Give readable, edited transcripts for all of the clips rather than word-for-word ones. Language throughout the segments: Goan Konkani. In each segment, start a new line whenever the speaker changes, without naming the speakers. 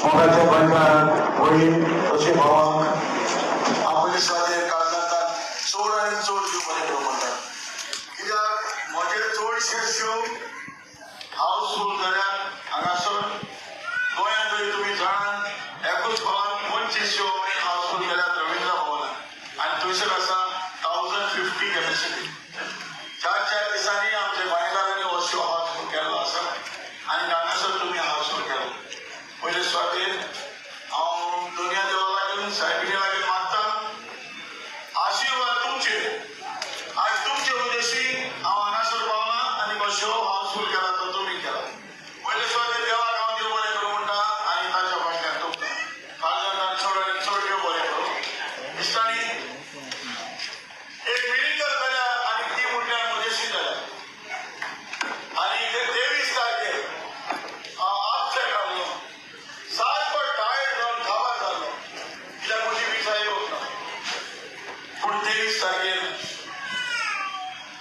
मोगाच्या भंडार वडील तशें भावांक आपले स्वादेर काळजांत चड आनी चड देव बरें करूं म्हणटा. कित्याक म्हजे चडशे शो हाऊसफूल जाल्यार हांगासर गोंयांत जरी तुमी जाणात एकूच हॉलान 25 शो हाऊसफूल केल्यात रविंद्र भवनान आनी थंयसर आसा 1050 कॅपेसिटी. 4-4 दिसांनी आमच्या गोंयकारांनी हो शो हाऊसफूल केल्लो आसा आनी हांगासर तुमी हाऊसफूल केलो. पयले सुवातेर हांव दुनिया देवा लागीं सायबिणी लागीं मागता आशिर्वाद तुमचे. आज तुमचे उद्देशी हांव हांगासर पावला आनी हो शो हाऊसफूल केला तो तुमी केला. पयले सुवातेर देवाक हांव देव बरें करूं म्हणटा आनी ताच्या फाटल्यान तुमकां काळजांत चड आनी चड देव बरें करूं. इश्टांनी एक मिरिकल जाल्या आनी ती म्हटल्यार म्हजेशी जाल्या आनी 23 तारखेर हांव अपसेट रावलो, सारको टायर्ड जावन काबार जाल्लो कित्याक म्हजी विजा येवंक ना. पूण 23 तारखेर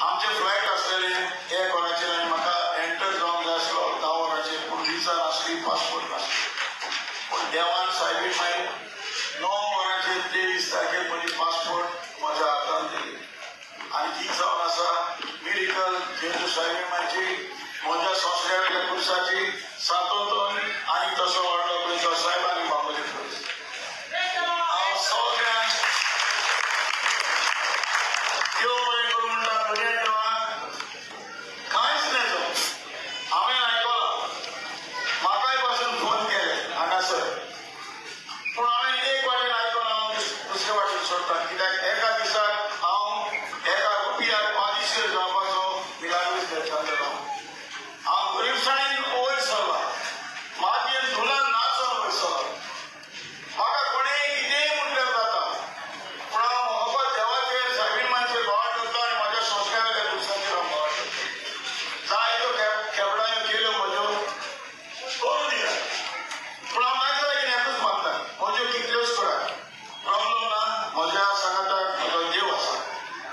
आमचे फ्लायट आसलेले 1 वराचेर आनी म्हाका एंटर जावंक जाय आसलो 10 वरांचेर, पूण विजा नासली, पासपोर्ट नासलो. पूण देवान सायबी मागीर 9 वरांचेर 23 तारखेर म्हजी पासपोर्ट म्हज्या हातान दिली आनी ती जावन आसा मिरिकल जेजू सायबी मायची म्हज्या संस्काराच्या पुरसाची सातोतोन आनी तसो व्हडलो गोंयचो सायब आनी बांबोली पुरूस. हांव सगळ्यांक देव बरें करूं म्हणटा. दुनिया देवाक कांयच नेजो हांवें आयकलां, म्हाकाय पासून फोन केले हांगासर, पूण हांवें एक वाटेन आयकून हांव दुसरे वाटेन सोडटा. कित्याक एका दिसाक हांव एका रुपयाक पादिशेर जावपाचो मिलाग्रीस घेतलो. हांव गरिबसाणेन वयर सरला, मातयेन धुलान नाचून वयर सरला. म्हाका कोणेंय कितेंय म्हटल्यार जाता, पूण हांव फकत देवाचेर सायबीण मायचेर बोवाळ करता आनी म्हज्या संस्काराच्या पुरसाचेर हांव बोवाळ करता. जायत्यो खेपडायो केल्यो म्हज्यो करूं दिया, पूण हांव तांच्या लागीं एकूच मागता, म्हज्यो कितल्योच करात, प्रॉब्लम ना, म्हज्या सांगाताक म्हजो देव आसा.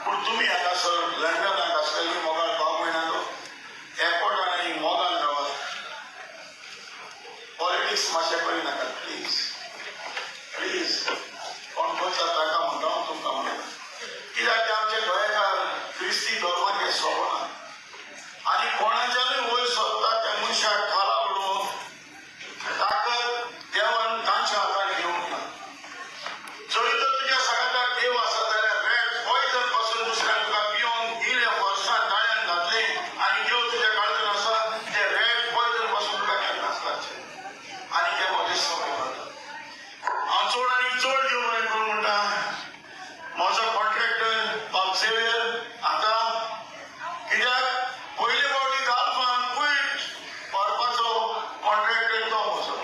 पूण तुमी हांगासर लंडनाक आसलेली मोगाळ भाव भयणांनो एकोटान आनी मोगान रावात. पॉलिटिक्स मातशें करिनाकात प्लीज प्लीज. कोण करता ताका म्हणटा हांव, तुमकां म्हणटा, कित्याक ते आमचे गोंयकार क्रिस्ती धर्माक हें सोबना आनी कोणाच्यानूय वयर सरता त्या मनशाक खाला उडोवंक ताकद देवान तांच्या हाताक दिवंक ना. जरी तर तुज्या सांगाताक देव आसा जाल्यार रेड पॉयजन पासून दुसऱ्यान तुका पिवन दिलें वर्सान दाळ्यान घातलें आनी देव तुज्या काळजान आसा ते रेड पॉयजन पासून तुका केन्नाच लागचें आनी ते म्हजें सवय करता. हांव चड आनी चड देव बरें करूं म्हणटा. म्हजो कॉन्ट्रॅक्टर बाब झेवियर आतां कित्याक पयले फावटी गाल्फान कुयट व्हरपाचो कॉन्ट्रॅक्टर तो म्हजो,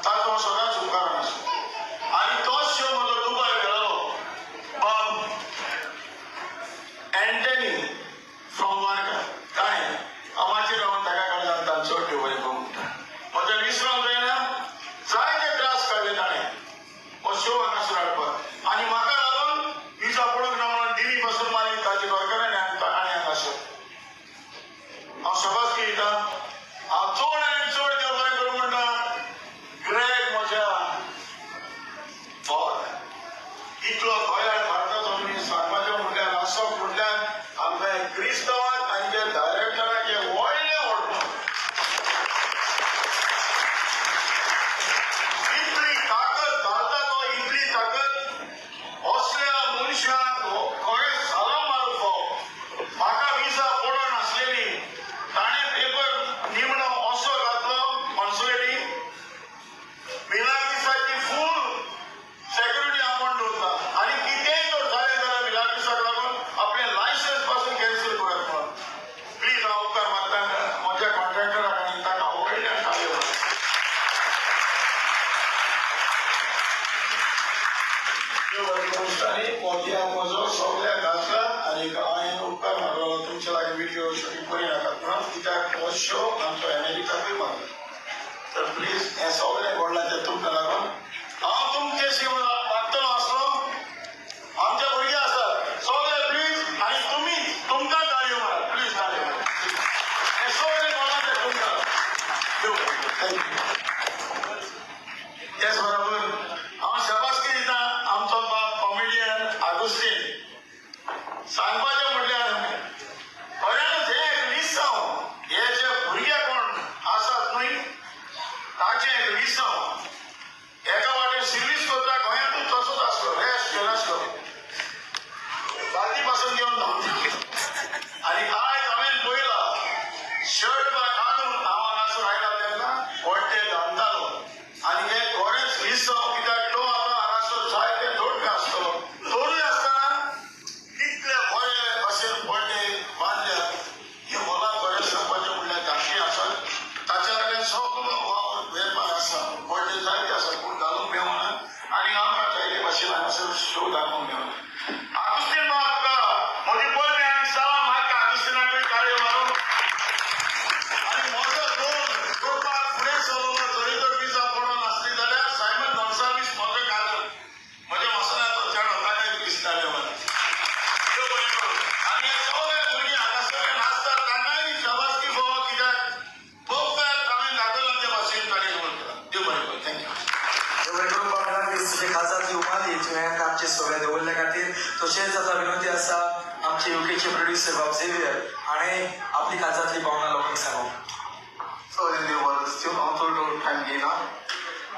ताचो हांव सदांच उपकारान आसा. आनी तोच शो म्हजो दुबाय व्हेलो बाब एंटनी फ्रॉम वार्का, ताणें हांव रावन ताका काळजांत चड देव बरें करूं म्हणटा. म्हज्यान विसरोंक जायना, जायते त्रास काडले ताणें हो शो हांगासर हाडपाक आनी म्हाका लागून विजा पडूंक ना म्हणून दिमी पासून मारली ताचे घरकारांनी आनी हांगासर हांव शबासकी दिता. हांव चड आनी चड देव बरें करूं म्हणटा. ग्रेग म्हज्या भावाक इतलो गोंयाक भारताचो तुमी सांगपाचें म्हटल्यार आसप म्हटल्यार आमकां क्रिस्तांवाक आनी ते डायरेक्टराचें व्हडलें व्हडपण. इतली ताकद घालता तो, इतली ताकद असल्या मनशाक खरें सलाम मारूंक फाव. म्हाका विजा पडून आसलेली, ताणें पेपर निमणो असो घातलो कॉन्सुलेटी मिलाग्रिसाची फूल सेक्युरिटी आपोवन दवरता आनी कितेंय तर जालें जाल्यार मिलाग्रिसाक लागून आपलें लायसन्स पासून कॅन्सल करात म्हणून. प्लीज हांव उपकार मागता म्हज्या कॉन्ट्रॅक्टराक आनी ताका व्हडल्यान टाळयो मारात. देव बरें करूं इश्टांनी. मोतया म्हजो सगळ्या गाजला आनी हांवें उपकार मागलो तुमचे लागीं विडियो शुटींग करिनाकात म्हणून, कित्याक हो शो आमचो अमेरिकाकूय मागला. तर प्लीज हें सगळें घडलां तें तुमकां लागून हांव तुमचे मागतलो आसलो. आमचे भुरगे आसात सगळे, प्लीज आनी तुमी तुमकां टाळयो मारात प्लीज, टाळयो मारात. हें सगळें घडलां तें तुमकां लागून. देव बरें करूं. Thank you. त्याच बरोबर हांव शाबासकी दिता आमचो बाब कॉमेडियन आगुस्तीन. सांगपाचें म्हटल्यार खऱ्यानच हें एक लिसांव, हे जे भुरगे कोण आसात न्हय ताचें एक लिसांव. एका वाटेन सिर्वीस करता गोंयांतूच तसोच आसलो, रेस्ट घेनासलो, राती पासून घेवन आनी आयज हांवें पळयला शर्ट बा काडून हांव हांगासर आयला तेन्ना व्हडले धांदतालो. आनी हें खरेंच लिसांव, कित्याक तो आतां हांगासर जायते दोडके आसतलो, तरूय आसतना कितले बरे भाशेन व्हडले बांदल्यात. हे होला खरें सांगपाचें म्हणल्यार धाकटी आसा, ताच्या कडेन सगळो वावर वेपार आसा, व्हडले जायते आसा, पूण घालूंक मेळना आनी आमकां जायते भाशेन हांगासर शो दाखोवंक मेळना. आगुस्तीन बाब तुका म्हजी पयली आनी सलाम हाका आगुस्तीनाकूय ताळयो मारून. आनी म्हजो रोल करपाक फुडें सरलो, जरी तर विजा पडून आसली जाल्यार सायमन गोन्साल्वीस म्हजो कारण, म्हज्या मसनाचो चेडो, ताका दिसतालें मला. आनी हे सगळे भुरगीं हांगासर नाचतात, तांकांय शाबासकी फावो, कित्याक परफेक्ट हांवें दाखयलां ते भाशेन तांणी रोल केला. देव बरें करूं. Thank you.
देव बरें करूं. बाब तुजे खासातली उमाली तुवें आमचे सगळे दवरल्या खातीर. तशेंच आतां विनंती आसा आमचे युकेचे प्रोड्युसर बाब झेवियर हाणें आपली खासातली भावना लोकांक सांगू.
सगळें देव बरें आसूं. हांव चड टायम घेयना.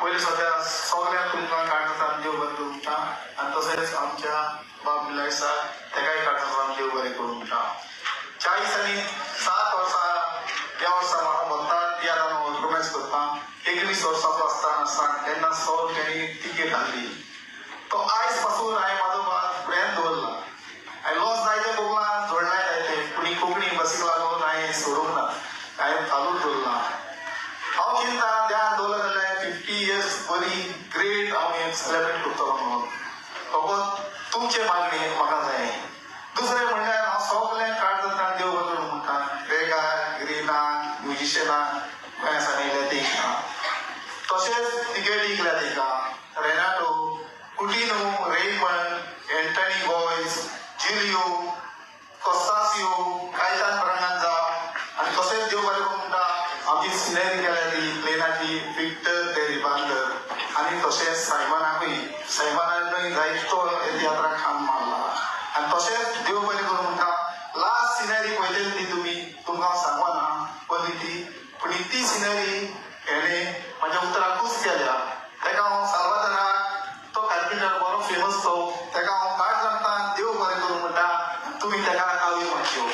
पयलीं सद्या सगळ्यांक तुमकां काडटा देव बरें करूं म्हणटा, आनी तशेंच आमच्या बाब मिलायसा तेकाय काडटा देव बरें करूं म्हणटा. 40 आनी 7 वर्सां त्या वर्सा म्हाका भत्ता तियात्रान ऑर्गनायज करता. 21 वर्साचो आसतना सांग तेन्ना 100 रुपयांनी तिकेट हाडली. तो आयज पासून हांवें म्हाजो भात फुड्यान दवरला. हांवें लॉस जायते भोगला, जोडलाय जायते, पूण ही कोंकणी बसीक लागून हांवें सोडूंक ना, हांवें चालूच दवरला. हांव चिंता ध्यान दवरलें जाल्यार 50 इयर्स बरी ग्रेट हांव हें सेलेब्रेट करतलो म्हणून. फकत तुमचे मागणी म्हाका जाय. दुसरें म्हणल्यार हांव सगळ्यांक काडटा देव बरें करूं म्हणटा. रेगा ग्रिनाक म्युजिशनाक गोंया सावन येयल्या तेंकां, तशेंच तिकेट इकल्या तेंकां, Renato Coutinho, Raymond, Anthony Gois, Julio Costasio, Caitan Braganza. आनी तशेंच देव बरें करूं म्हणटा आमची सिनेरी केल्या ती प्लेनाची विक्टर तेरीबांदर, आनी तशेंच सायमनाकूय, सायमनानूय जायतो तियात्राक खांद मारला. आनी तशेंच देव बरें करूं म्हणटा लास्ट सिनेरी पळयतली ती तुमी, तुमकां हांव सांगना पयली ती, पूण ती सिनेरी हेणें म्हाज्या उतराकूच केल्या. तेका हांव साल्वादराक, तो कार्पेंटर बरो फेमस तो, तेका हांव कांय सांगता देव बरें करूं म्हणटा, तुमी तेका काव्य मारच्यो.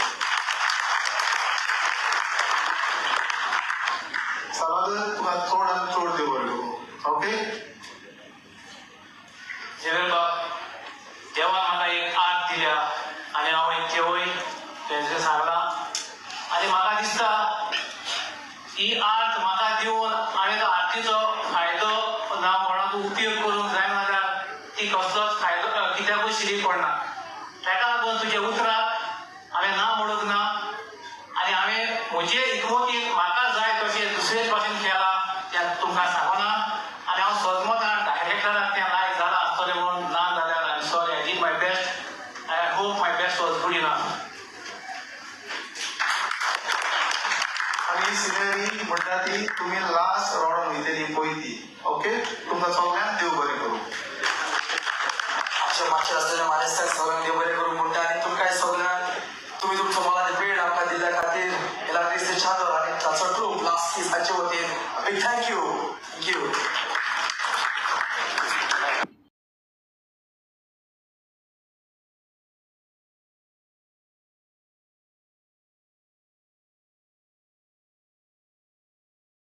साल्वादर तुका चड आनी चड देव बरें करूं. ओके
झेवियर बाब, देवान म्हाका एक आर्ट दिल्या आनी हांव एक केवय तेंचे सांगलां, आनी म्हाका दिसता ही आर्ट म्हाका दिवन हांवें तो आर्टीचो फायदो ना कोणाक उपयोग करूंक जायना जाल्यार ती कसलोच फायदो कित्याकूय शिरी पडना. ताका लागून तुज्या उतराक हांवें ना म्हणूंक ना, आनी हांवें म्हजे इकमतीन म्हाका जाय तशें दुसरेच भाशेन केलां तें तुमकां सांगना. आनी हांव सदमतान डायरेक्टराक तें लायक जालां आसतलें म्हणून, ना जाल्यार I am sorry. I did my best. I hope my best was good enough.
आनी सिनेरी म्हणटा ती तुमी लास्ट रडोन वयतली पळय ती. ओके, तुमकां सगळ्यांक देव बरें करूं.
आमच्या मागच्या आसलेल्या मानेस्तांक सगळ्यांक देव बरें करूं म्हणटा. आनी तुमकांय सगळ्यांक तुमी तुमचो मोलादीक वेळ आमकां दिल्ल्या खातीर एला क्रिस्ती चादर आनी ताचो ट्रूप लास्ट दीस हाचे वतीन बीग thank you.